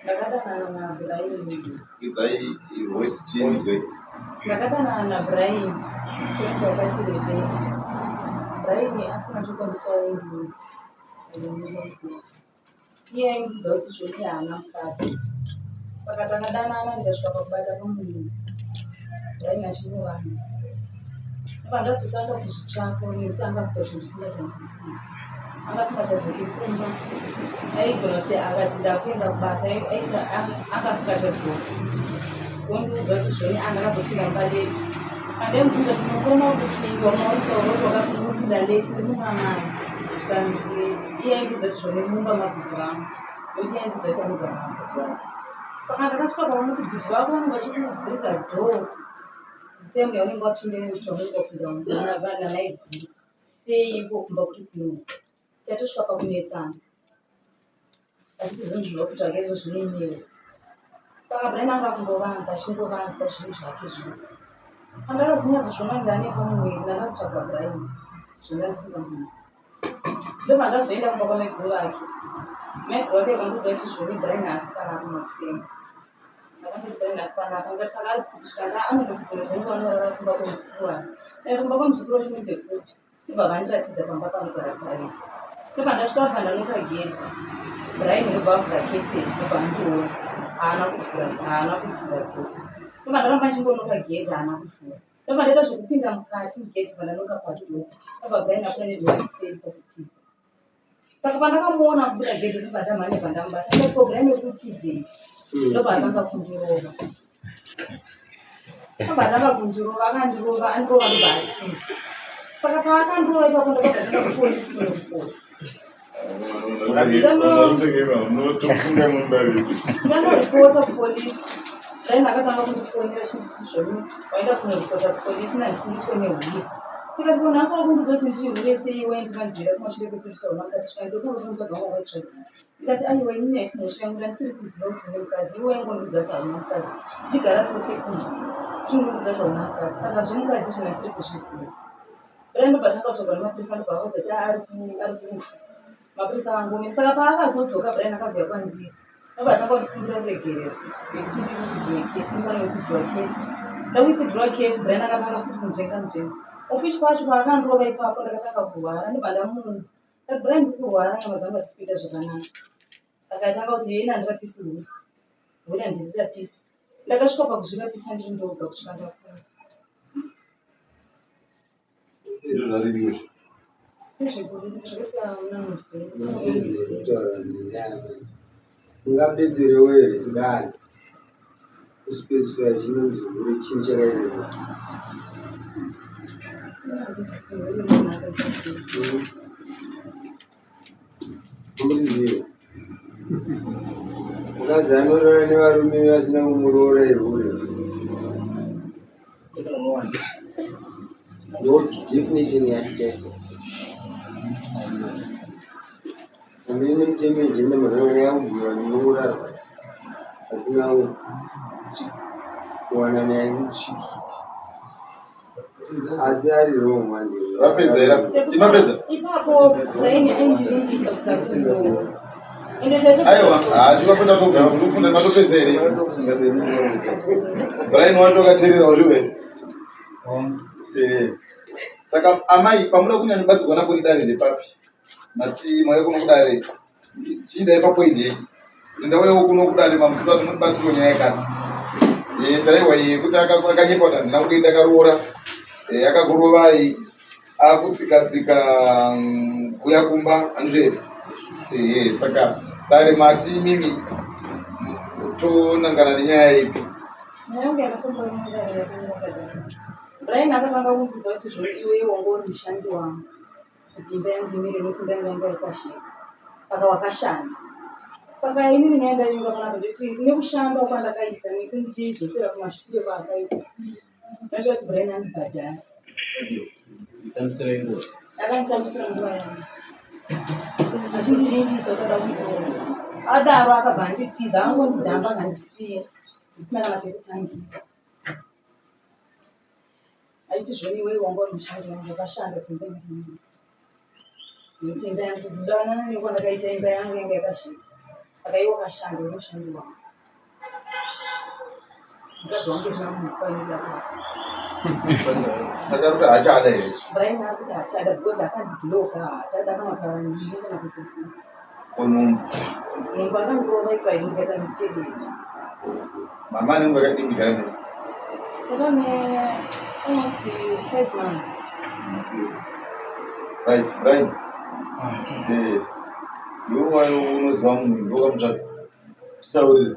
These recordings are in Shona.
Ndakadanana naBrian. Idzai voice tinzwe. Ndakadanana naBrian kwenguva yakati rebei. Brian asina chokwadi chaaindiudza. Iye aindiudza kuti zvoni haana mukadzi. Saka takadanana ndikasvika pakubata pamuviri. Brian achingovanza. Ndobva ndazotanga kuzvitsvaka nekutanga kuita zvinhu zvisingachanzwisisiki. Anga asingachadzoki kumba. Aigona kuti akati ndakuenda kubasa aita anga asingachadzoki. Wondiudza kuti zvoni anga akazopinda mumba late. Pandaimubvunza kuti mukoma uri kupinda wamautaura kuti wakapinda late uri mumba mani. Zvikanzi iye aindiudza kuti zvoni mumba mabhudhi vangu. Nekuti aindiudza kuti anogara nabhudhi vake. Saka ndakasvika pamuti bhudhi vako vanenge vachikuvhurira door. Time yaunenge wapinda iwe uchiti wanenge wapinda namaiguru. Sei iko kumba kuri kuno. Tatosvika pakunetsana. Achiti zvinhu zvinoda kutsvaga izvo zvineinewo. Saka Brian anga kungovanza achingovanza zvinhu zvake zvose. Pandakazonyatsozviona ndane pamuviri ndanga kutsvaga Brian zvanga ndisingamuiti. Ndobva ndazoenda kumba kwamaiguru vake. Maiguru vake vakandiudza kuti zvoni Brian haasi panapa makuseni. Ndakangoti Brian haasi panapa ndikati saka ari kupi zvikanzi anongoti dzimwe dzenguva anorara kumba kwemuzukuru wake. Ndikati kumba kwemuzukuru wacho ndekupi? Ndobva vandiratidza pamba panogara Brian. Ndobva ndasvika apa ndanoka gedhi. Brian ndobva avhura keteni ndobva andiona. Haana kuvhura, haana kuvhura dhoo. Ndobva ndaramba ndichingonoka gedhi haana kuvhura. Ndobva ndaita zvekupinda mukati mugedhi ndobva ndanoka padhoo. Ndobva Brian abuda nedhoo rekuseri kwakutiza. Saka pandakamuona kubuda gedhi ndobva ndamhanya bva ndamubata. Ndikati ko Brian uri kutizei? Ndobva atanga kundirova. Ndobva atanga kundirova, akandirova, andirova ndobva atiza. Saka paakandirova ipapo ndakabva ndaenda kupolisi kunoripota. Ndanoripota kupolisi. Brian akatanga kundifonera achinditi zvoni waenda kunoripota kupolisi ndandisungiswe nehure. Ndikati ko nhasi wakundiudza kuti ndiri hure sei iwe ndivanzira kumashure kwese uchitaura mukati zvikanzi kunokuti mukadzi wangu wakaitsvaga. Ndikati aiwa inini haisi mhosva yangu ndandisiri kuziva kuti une mukadzi iwe waingondiudza kuti hauna mukadzi. Tichigara tose kumba uchingondiudza kuti hauna mukadzi saka zvemukadzi izvi ndandisiri kuzviziva. Brian ndobva atanga kutsvagwa nemapurisa ndobva avaudza kuti ari kurufu. Mapurisa akangomira saka paakazodzoka Brian akazouya kwandiri. Ndobva atanga kundikumbira ruregerero nekuti ndiri withdraw case ndinofanira withdraw case. Ndawithdraw case Brian akatanga futi kunzvenga nzvenga. Ofishi pacho paakandirova ipapo ndakatanga kurwara ndobva ndamuudza. Ndati Brian ndiri kurwara nyama dzangu hadzisi kuita zvakanaka. Akatanga kuti yena handirapisi hure. Hure handirirapisi. Ndakasvika pakuzvirapisa ndiri ndoga kusvika ndapora. Izvo zvaririwo izvi. Ndezvekuita muna November. Kutaura nenyaya manje. Ungabetserewo here kudai kuspecify chinonzi hure chinhu chakaita sei? Hamurizive. Mukadzi anorara nevarume vasina kumuroora ihure. Ndo definition yacho chaicho. Pamberi nemutemo wejenda mazuva yakubvira munorarwa asina kuwanana yaitsvikiti. Asi ari wrong manje. Vapedza here? Imapedza? Ipapo Brian aindivimbisa kuti akundiroora. Ende taito Aiwa, hatikapota toga, ndokufunda matopedza here? Brian wacho akateerera zviwe. Eh. Saka amai pamuda kunyanya kubatsirwa napo nedare ndepapi? Mati mauya kuno kudare. Chiindai papoint yenyu. Kuti ndauyawo kuno kudare mamutoda kuti mundibatsire nyaya yakati. Eh, taiwa iye kuti akanyepa kuti handina kunge ndakaroora. Eh, akakurovai akutsika tsika kuya kumba handizvo here? Eh, saka dare mati imimi tonangana nenyaya ipi? Nyaya yangu yakafamba mudare yakanaka. Brian akatanga kundiudza kuti zvose wanga uri mushandi wangu. Kuti imba yangu imire nekuti imba yangu yanga yakasheka. Saka wakashanda. Saka inini nyaya ndainyora panapa ndekuti nekushanda kwandakaita nekundidzosera kumashure kwaakaita. Ndaitoda kuti Brian andibhadhare. Akanditambisira nguva yangu. Achindivimbisa kuti ada kundiroora. Adaro akabva anditiza angondidhamba akandisiya ndisina kana pekutangira. Achiti zvoni iwewe wanga uri mushandi wangu wakashanda kuti imba yangu imire. Nekuti imba yangu kudanana nekwandakaita imba yangu yanga yakasvika. Saka iwe wakashanda unoshandi wangu. Mukadzi wangu zvamufanira. Saka kuti haachada here? Brian ari kuti haachada because akandibloka haachada kana kutaura neni kana kuita sei. Onumbu. Nhumbu akandirova ikai ndikaita miscarriage. Mama anenge akadii mugara nese? Tatane almost 5 months. Right, Brian. Eh, iwe wayo unoziva munhu ndokamutsvaka. Titaurire.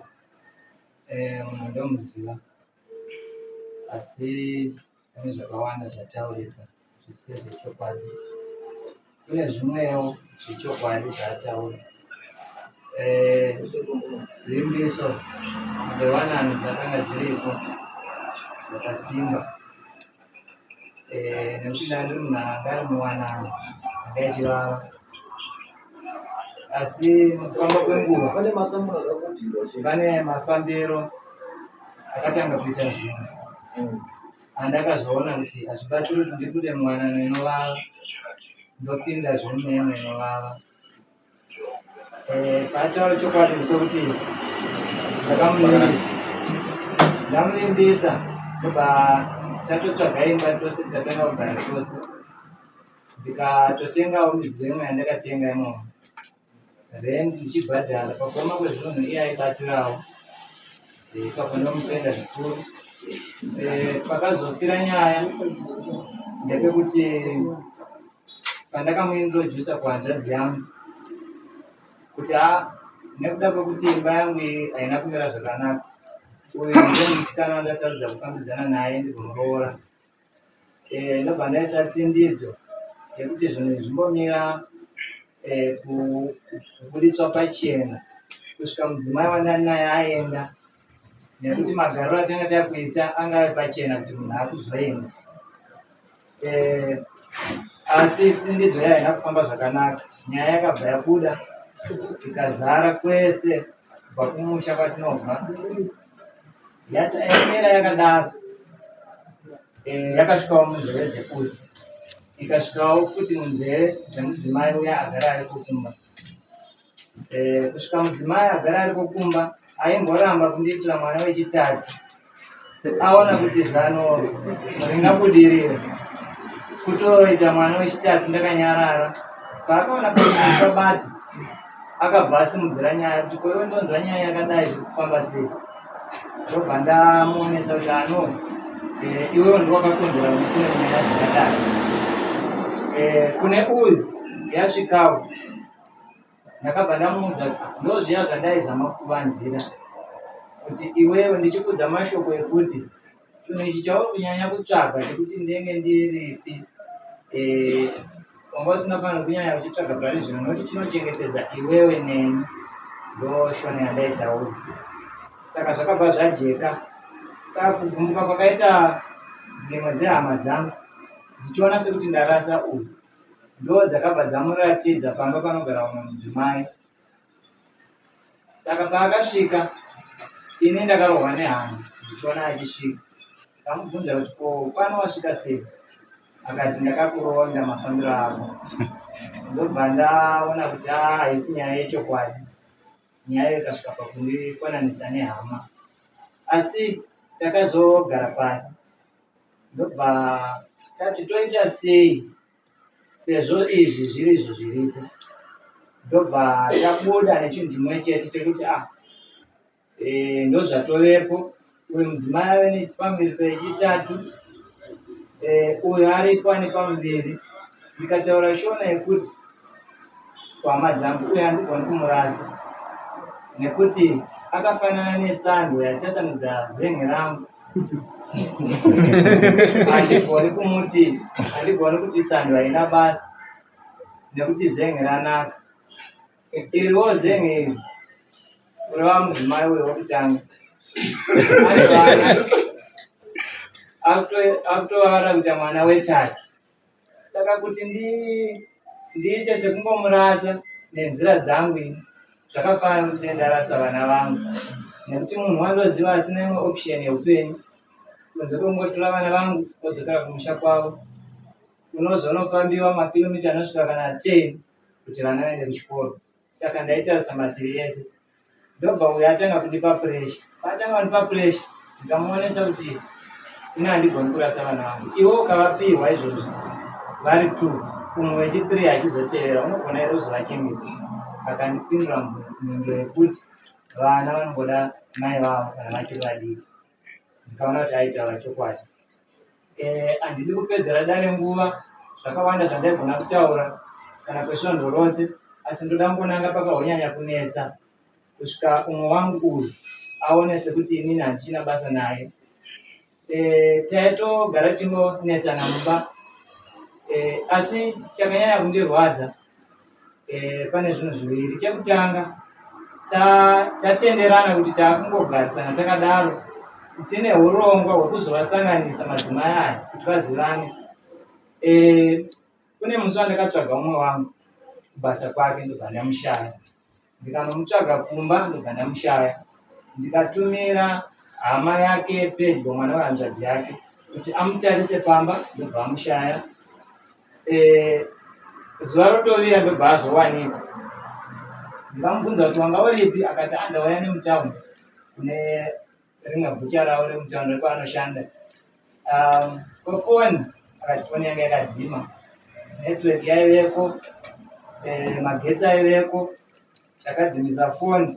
Munhu ndomuziva, asi pane zvakawanda zvataurika zvisiri zvechokwadi. Kune zvimwewo zvechokwadi zvaataura. Vimbiso dzewanano dzakanga dziripo dzakasimba. Nekuti ndanga ndiri munhu anga ari muwanano anga ichivava, asi mukufamba kwenguva pane mafambiro akatanga kuita zvinhu andakazoona kuti hazvibatsiri kuti ndibude muwanano inovava ndopinda zvemune imwe inovava. Paataura chokwadi ndepekuti ndakamuvimbisa, ndamuvimbisa, ndobva tatotsvaga imba tose, tikatanga kugara tose, ndikatotengawo midziyo imwe yandakatenga imomo, rent ndichibhadhara. Pakuoma kwezvinhu iye aibatsirawo. Ipapo ndomutenda zvikuru. Pakazofira nyaya ndepekuti pandakamuintrodusa kuhanzvadzi yangu kuti a nekuda kwekuti imba yangu iyi haina kumira zvakanaka, uyu ndiye musikana wandasarudza kufambidzana naye ndigomuroora. Ndobva ndaisa tsindidzo yekuti zvinhu izvi zvimbomira kubudiswa pachena kusvika mudzimai wandani naye aenda, nekuti magariro atanga takuita anga ari pachena kuti munhu akuzoenda. Asi tsindidzo yayo haina kufamba zvakanaka. Nyaya yakabva yabuda ikazara kwese kubva kumusha kwatinobva. Yamira yakadaro, yakasvikawo munzeve dzekuyu, ikasvikawo futi munzeve dzemudzimai uya agara ariko kumba. Kusvika mudzimai agara ariko kumba aimboramba kundiitira mwana wechitatu aona kuti zano ringabudirira kutoita mwana wechitatu ndakanyarara. Paakaona pabati akabva asimudzira nyaya kuti koiwe ndonzwa nyaya yakadai, zviri kufamba sei? Ndobva ndamuonesa kuti ano iwewe ndiwakakonzera kuti kune nyaya dzakadai. Kune uyu yasvikawo, ndakabva ndamuudza ndozviya zvandaizama kuvanzira kuti iwewe ndichikudza mashoko ekuti chinhu ichi chauri kunyanya kutsvaga chekuti ndenge ndiripi, wanga usingafaniri kunyanya uchitsvaga pari zvino nokuti chinochengetedza iwewe neni. Ndoshona yandaitaura. Saka zvakabva zvajeka. Saka kugumbuka kwakaita dzimwe dzehama dzangu dzichiona sekuti ndarasa uyu, ndo dzakabva dzamuratidza pamba panogara umwe mudzimai. Saka paakasvika ini ndakarohwa nehana ndichiona achisvika. Ndamubvunza kuti ko pano wasvika sei? Akati ndakakuronda mafambiro ako. Ndobva ndaona kuti aa haisi nyaya yechokwadi. Nyaya ikasvika pakundikonanisa nehama, asi takazogara pasi ndobva tati toita sei sezvo izvi zviri izvo zviripo. Ndobva tabuda nechinhu chimwe chete chekuti a ndozvatovepo, uyu mudzimai ave nepamuviri pechitatu, uyu aripo ane pamuviri. Ndikataura shona yekuti kuhama dzangu uyu handigoni kumurasa nekuti akafanana nesando yatasanudza zen'e rangu. Handigoni kumuti, handigoni kuti sando haina basa nekuti zen'e ranaka. Iriwo zen'e iri, kureva mudzimai uyu wekutanga, ane vana, akutovara kuita mwana wetatu. Saka kuti ndiite sekungomurasa nenzira dzangu ini, zvakafanana kuti ndarasa vana vangu, nekuti munhu wandoziva asina imwe option yeupenyu kunze kwekungotora vana vangu vodzokera kumusha kwavo, kunozonofambiwa makilomita anosvika kana 10 kuti vana vaende kuchikoro. Saka ndaitarisa mativi ese. Ndobva uyo atanga kundipa pressure. Paatanga kundipa pressure ndikamuonesa kuti ini handigoni kurasa vana vangu. Iwe ukavapihwa izvozvo vari two umwe wechithree achizotevera unogona here kuzovachengeta? Akandipindura mhinduro yekuti vana vanongoda mai vavo kana vachiri vadiki. Ndikaona kuti aitaura chokwadi. Handidi kupedzera dare nguva, zvakawanda zvandaigona kutaura kana kwesvondo rose asi ndoda kungonanga pakahonyanya kunetsa kusvika umwe wangu uyu aone sekuti inini handichina basa naye. Taitogara tichingonetsana mumba asi chakanyanya kundirwadza pane zvinhu zviviri. Chekutanga tatenderana kuti takungogarisana takadaro tine hurongwa hwekuzovasanganisa madzimai aya kuti vazivane. Kune musi wandakatsvaga umwe wangu kubasa kwake ndobva ndamushaya. Ndikanomutsvaga kumba ndobva ndamushaya. Ndikatumira hama yake pedyo mwana wehanzvadzi yake kuti amutarise pamba ndobva amushaya. Zuva rotovira ndobva azowanikwa. Ndikamubvunza kuti wanga uripi akati andauya nemutauni kune rimwe bhucha ravo remutauni rekwaanoshanda. Kofoni akati foni yange yakadzima, network yaiveko, magetsi aiveko, chakadzimisa foni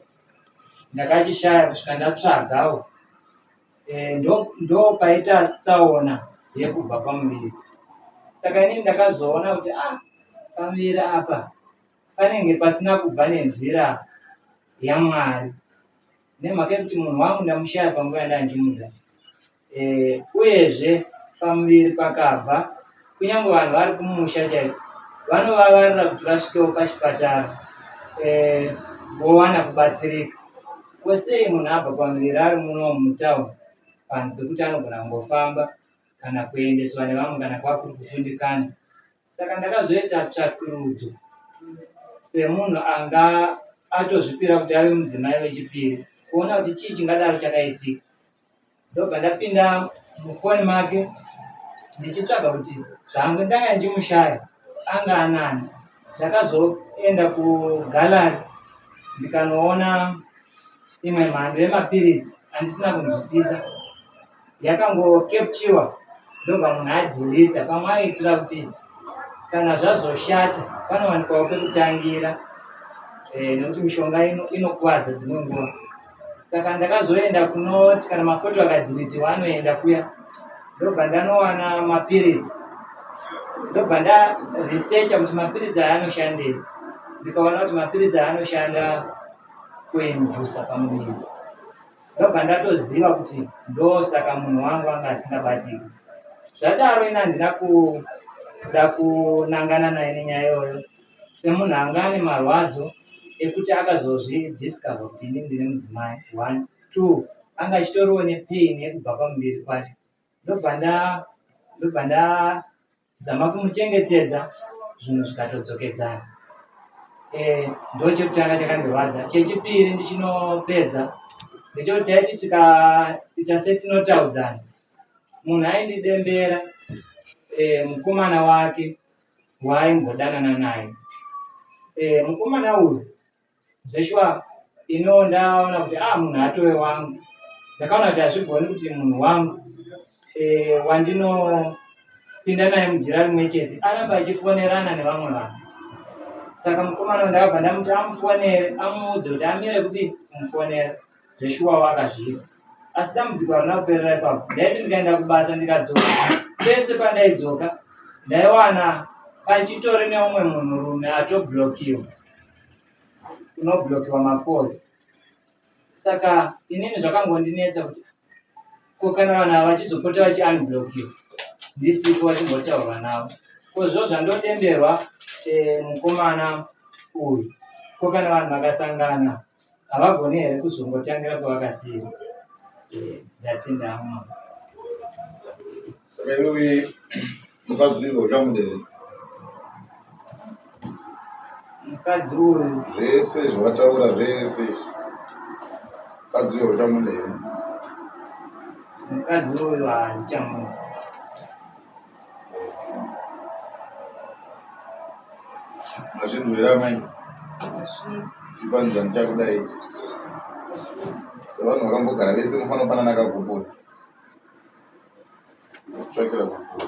ndakachishaya kusvika ndatsvagawo. Ndo paita tsaona yekubva pamuviri. Saka inini ndakazoona kuti pamuviri apa panenge pasina kubva nenzira yaMwari, nemhaka yekuti munhu wangu ndamushaya panguva yandanga ndichimuda. Uyezve pamuviri pakabva kunyange vanhu vari kumusha chaiko vanovavarira kuti vasvikewo pachipatara vowana kubatsirika. Ko sei munhu abva pamuviri ari muno mutauni panhu pekuti anogona kungofamba kana kuendeswa nevamwe kana kwakuri kukundikana. Saka ndakazoita tsvakurudzo semunhu anga atozvipira kuti ave mudzimai wechipiri kuona kuti chii chingadaro chakaitika. Ndobva ndapinda mufoni make ndichitsvaga kuti zvangu ndanga ndichimushaya anga anani. Ndakazoenda kugallery ndikanoona imwe mhando yemapiritsi andisina kunzwisisa yakangokepchiwa ndobva munhu adhilita. Pamwe aiitira kuti kana zvazoshata panowanikwawo pekutangira nekuti mishonga inokuvadza dzimwe nguva. Saka ndakazoenda kunoti kana mafoto akadhilitiwa anoenda kuya ndobva ndanowana mapiritsi, ndobva ndaresecha kuti mapiritsi aya anoshandei. Ndikaona kuti mapiritsi aya anoshanda kuinjusa pamuviri. Ndobva ndatoziva kuti ndosaka munhu wangu anga asingabatiki. Zvadaro ini handina kuda kunangana naye nenyaya iyoyo semunhu anga ane marwadzo ekuti akazozvidiscover kuti inini ndine mudzimai. 1 2 anga achitoriwo nepain yekubva pamuviri kwacho. Ndobva ndazama kumuchengetedza zvinhu zvikatodzokedzana. Ndochekutanga chakandirwadza. Chechipiri ndichinopedza ndechekuti taiti tikaita setinotaudzana munhu aindidembera mukomana wake waaimbodanana naye. Mukomana uyu zveshuwa ino ndaona kuti munhu atove wangu. Ndakaona kuti hazvigoni kuti munhu wangu wandinopinda naye mujira rimwe chete arambe achifonerana nevamwe vanhu. Saka mukomana uyu ndakabva ndamuti amufonere amuudze kuti amire kudii kumufonera. Zveshuwa wakazviita. Asi dambudziko harina kuperera ipapo. Ndaiti ndikaenda kubasa ndikadzoka, pese pandaidzoka ndaiwana pachitori neumwe munhurume atoblokiwa, unoblokiwa makozi. Saka inini zvakangondinetsa kuti ko kana vanhu ava vachizopota vachiunblockiwa ndisipo vachimbotaurwa navo, ko zvo zvandodemberwa mukomana uyu, ko kana vanhu vakasangana havagoni here kuzongotangira pavakasiira? Ndatenda hangu mama. Saka iwewe mukadzi uyu uchamuda here? Mukadzi uyu Zvese zvawataura zvese izvi, mukadzi uyu uchamuda here? Mukadzi uyu handichamuda. Mazvinzwira amai? Chipanza ndichakudai. Sevanhu vakambogara vese mufanira kupanana kagupuro. Tsvakira gupuro.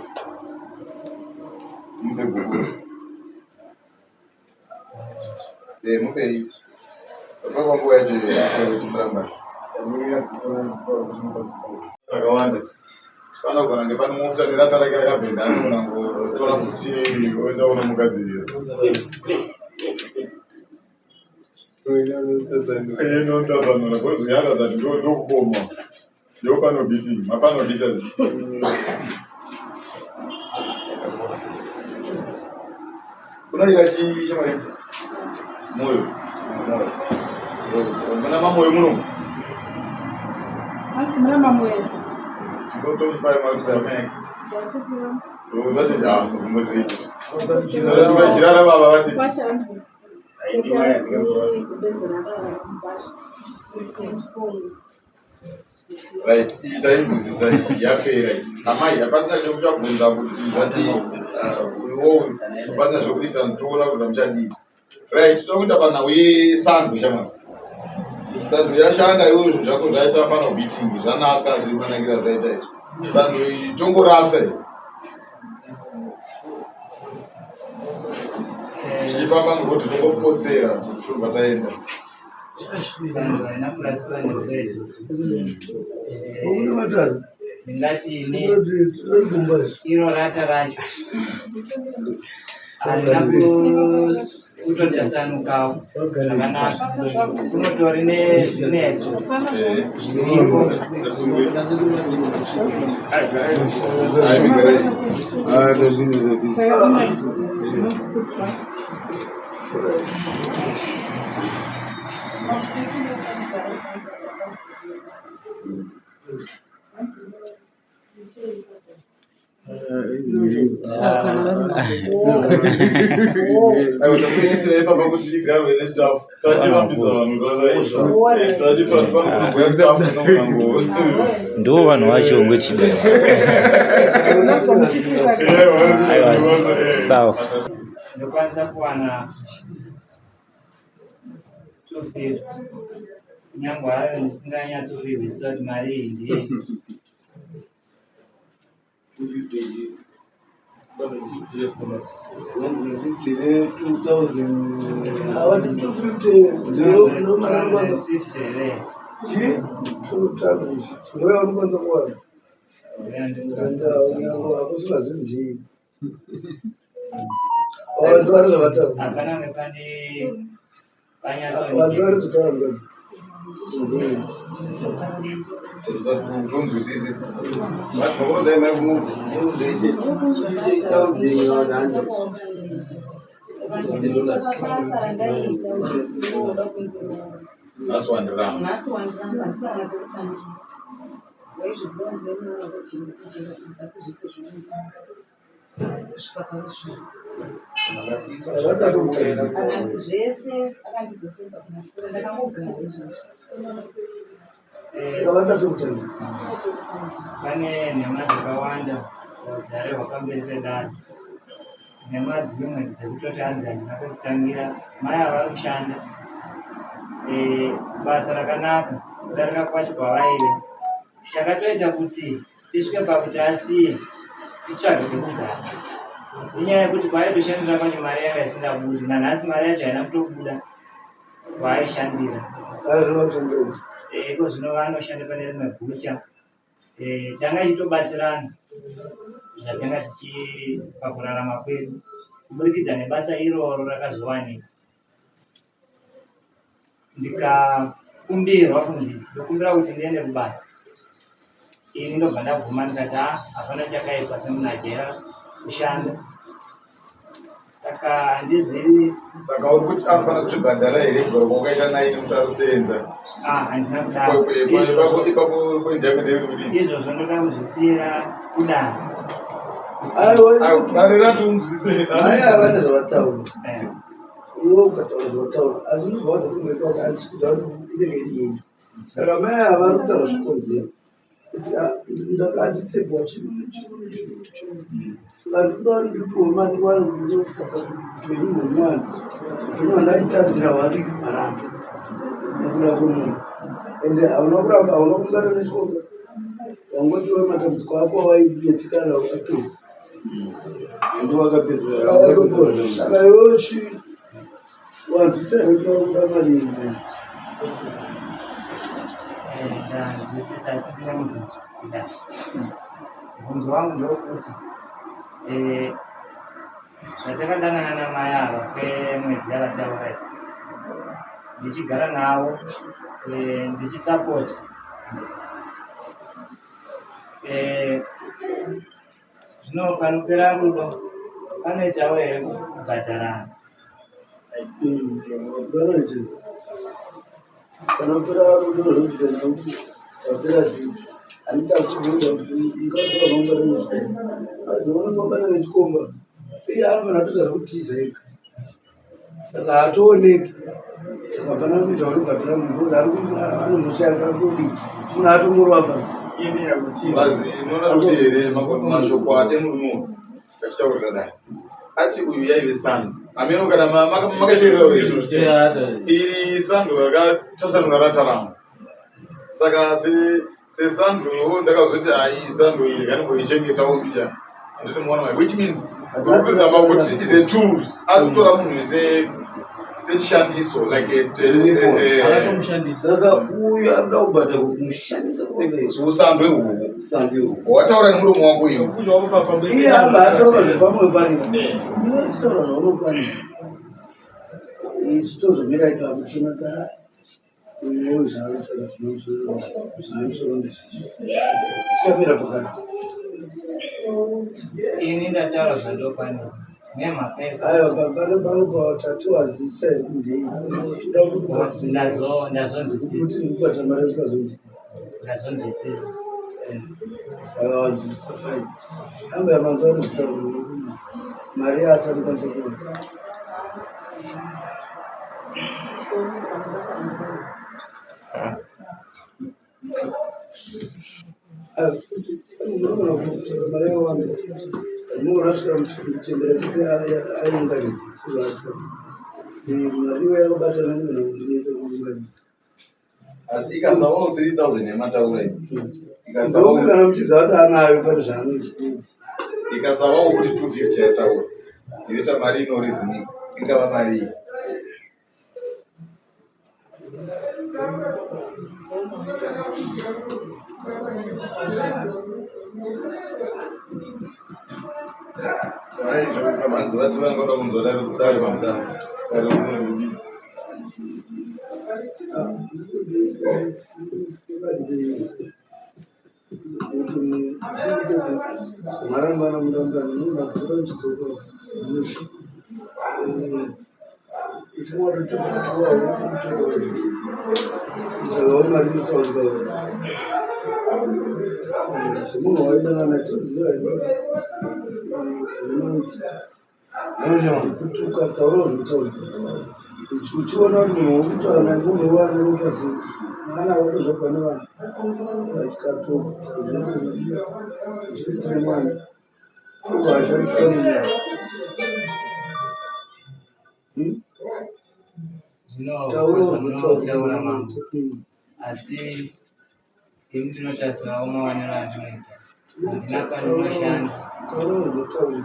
Mupe gupuro. Eh, mupei. Kwa nguva yacho kuti muramba. Rakawanda. Panogona kunge pane mufuta nerata rake rakabhenda anogona kungotora futi oenda unomugadzirira. Inotasanura because uyaratidza kuti ndokukoma. Ndopanobiti, mapanobita. Unoita chii shamwari? Moyo. Moyo. Muna mamoyo muno. Hanzi muna mamoyo. Chikotomupai makuti amai. Vatiti ah sokumboti. Jirara baba vatiti. Kwasha hanzi tete hanzi kubezera baba kwasha. Right, iyi tainzwisisa iyi yapera iyi. Amai hapasina chekuchabvunza kuti zvadii uyowo hapasina zvekuita toona kuti muchadii. Right, tokuita panhau yesando shamwari. Sando yashanda iwe zvinhu zvako zvaita pano beating zvanaka zviri manakira zvaita izvi. Sando iyi tongorasa iyi. Tichifamba murodi tongopotsera tobva taenda. Ndingati ini iro rata racho harina kutotasanukawo zvakanaka, kunotori nezvinetso zviripo. Aiwa, takuisira ipapa kuti igarwe nestaff. Tachirambidza vanhu tati staff inomunango. Ndo vanhu vacho ngochida. Aiwa, staff. Ndokwanisa kuwana 250 kunyange hayo ndisinganyatsokuihwisisa kuti mari iyi ndiyei. 250 here? Hapana pane panyatso. Tonzwisise. Vakozai mai kunozoite. Nhasi wandiramba. Nhasi wandiramba ndisina pekutangira. Waizviziva ndine mwana wakajera asi zvese zvinondinetsa kusvika pari zvino. Akandi zvese akandidzosesa kumashure ndakangogara izvozvo. Pane nhema dzakawanda dzarehwa pamberi pedare, nhema dzimwe dzekutoti hanzi handina pekutangira. Mai ava vari kushanda basa rakanaka kudarika kwacho kwavaive. Chakatoita kuti tisvike pakuti asiye titsvage pekugara inyaya yekuti kwaaitoshandira kwacho mari yanga isingabudi. Nanhasi mari yacho haina kutobuda kwaaishandira. Iko zvino vanoshanda pane rimwe gucha. Tanga tichitobatsirana zvatanga tichi pakurarama kwedu kuburikidza nebasa iroro rakazowanikwa. Ndikakumbirwa kunzi ndokumbira kuti ndiende kubasa, ini ndobva ndabvuma ndikati ha hapana chakaipa semunhu ajaira kushanda, saka handizivi. Saka uri kuti anofanira kuzvibhadhara here kugara kwaukaita naye nekuti ari kusevenza? Ah, handina kudaro. Ipapo ipapo point yako ndeyekuti kudii? Izvozvo ndoda kuzvisiyira kudaro. Dare ratonzwisise. Havana zvavataura. Iwe ukataura zvavataura, asi ndobva wabva kumberi kwako, handisi kuziva kuti inenge iri yei. Saka mai ava vari kutaura zvikonzero. Kuti ndakanditsebwa chirume chirume chirume chirume. Saka ndikuda ndiripiwe mari ndiwane ndinotsvaka upenyu hwemwana. Upenyu hwandaitarisira hwati maramba nekuda kwemunhu. Ende hauna kuramba hauna kubata nechikomba. Wangoti we matambudziko ako wainetsekana wakapedza. Saka iwewe chi wanzwisisa here kuti vari kuda mari iyi? Ndanzwisisa asi ndine mubvunzo kudai. Mubvunzo wangu ndewekuti zvatakadanana namai ava kwemwedzi yavataura iyi ndichigara navo ndichisapota zvino panopera rudo panoitawo here kubhadharana? Panoita panopera rudo rwekuti nekuti wapera zii handiti achibvunza kuti mukadzi wakamubatana nechikomba azoona wabatana nechikomba iye anofanira kutoita zvekutiza ega saka haatooneki saka hapana kuti zvaunobhadhara munhu kuti anomusha akatodii munhu atongorova pasi Bazi unoona kuti here mashoko ake murume uyu achitaurira dai ati uyu yaive sando ameno kana makachererawo izvo iri sando rakatasanura ratarama saka sesando ndakazoti hai sando iri kanimboichengetawo mbijana handiti muona mai which means uri kuzama kuti is a tools ari kutora munhu sechishandiso like Saka uyu anoda kubata kumushandisa usando ihwohwo usando ihwohwo. Wataura nemuromo wako iwe. Iye anga ataura zvepamwe pake. Iwe chitaura zvaunokwanisa. Chitozomira ipapo tichionaka uyu zvaanotaura zvine musoro ndizvizvi. Tichamira pakati. Ini ndataura zvandokwanisa nemhaka yekuti Aiwa, pano pano patatiwazisa ndei toda kuti ndazonzwisisa. Kuti ndikubata mari usazonzi. Ndazonzwisisa. Saka wanzwisisa fine. Amba yamanzwa anokutaura mari yacho anokwanisa kuona. Unogona kutora mari yakawanda. Unogona kusvika muchembere chete aiunganidza. Mari iyoyo yakabatana inogona kundinetsa kuunganidza. Asi ikasawawo 3000 yamataura iyi ikasawawo Ndokuti kana muchiziva kuti anayo pane zvaanoita. Ikasawawo futi 250 yataura yoita mari inorizinika ingava mari iyi. Vanzi vati vanenge voda kunzwa dare dare pamutano dare rino rudii. Marambana murambana munogona muchidzoka mushe. Semunhu waidanana toziva kutuka taura zvinotaura uchiona kuti munhu wokutaura naye munhu waanopa mwana wakatozvagwa nevanhu achikatochitine mwana ashandiswa nemunhu. Zvino Taura zvinotaura mambo zvinotaura. asi ini ndinotarisirawo mawaniro andinoita handina pandinoshanda. Taura zvinotaura.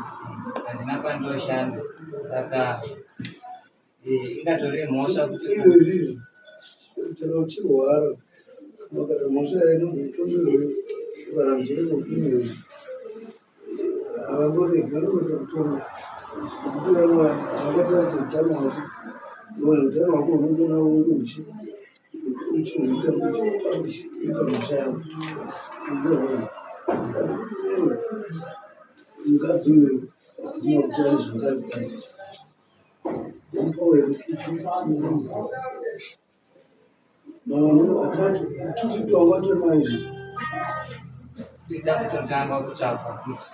Handina pandinoshanda saka ingatori mhosva kuti Izvozvi chero uchirwara ukati mhosva inogotongerwe kana muchiri havangoregi vanongota kutonga nekuti vamwe havakatarisa utano hwako. Iwe utano hwako unongona unge uchihuita kuti ita mhosva yako. Saka mukadzi uyu hatina kuti ane zvaakakwanisa mupawo yekuti 250 wanga utori nayo izvi. Ida kutotanga kutsvakwa futi.